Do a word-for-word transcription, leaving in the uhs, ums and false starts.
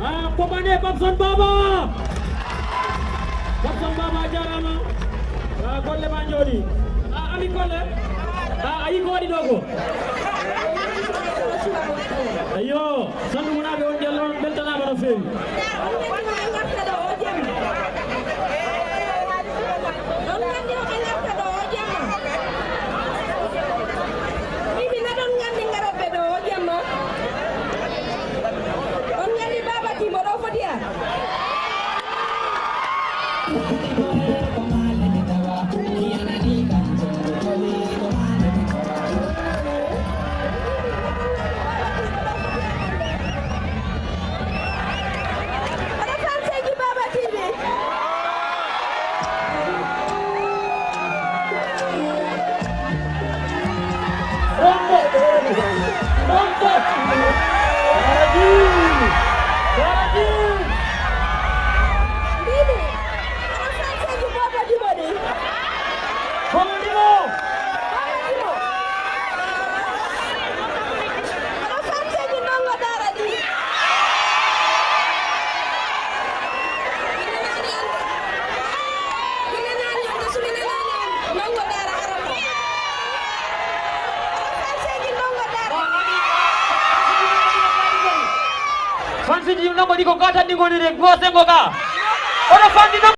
Ah, Popane, Babson Baba! Babson Baba, a jarama. Ah, golle ma njooɗi. Ah, ami golle. Ah, a yi ko waɗi ɗo ko? Ayo, Sandu Munaɓe on jallo, beltanama no On nganndi hoɓe ngarta ɗo o jemma? On nganndi hoɓe ngarta ɗo o jemma? Mimi, naɗon nganndi ngarooɓe ɗo o jemma? On nganndi Baaba Timo ɗo foti ar? Ana farteji Baba T V. Mbiɗi, ana farteji Baba Dimo ɗi? Baba Dimo! Baba Dimo! Ana farteji ndongo daara ɗi? Mi nanaani on de. Mi nanaani on de, so mi nanaani on, ndongo daara arata. Ana farteji ndongo daara? Fansiji ndongo ɗi ko ka tan ɗi ngoni de, go sengo ka. Oɗo fandi ndongo.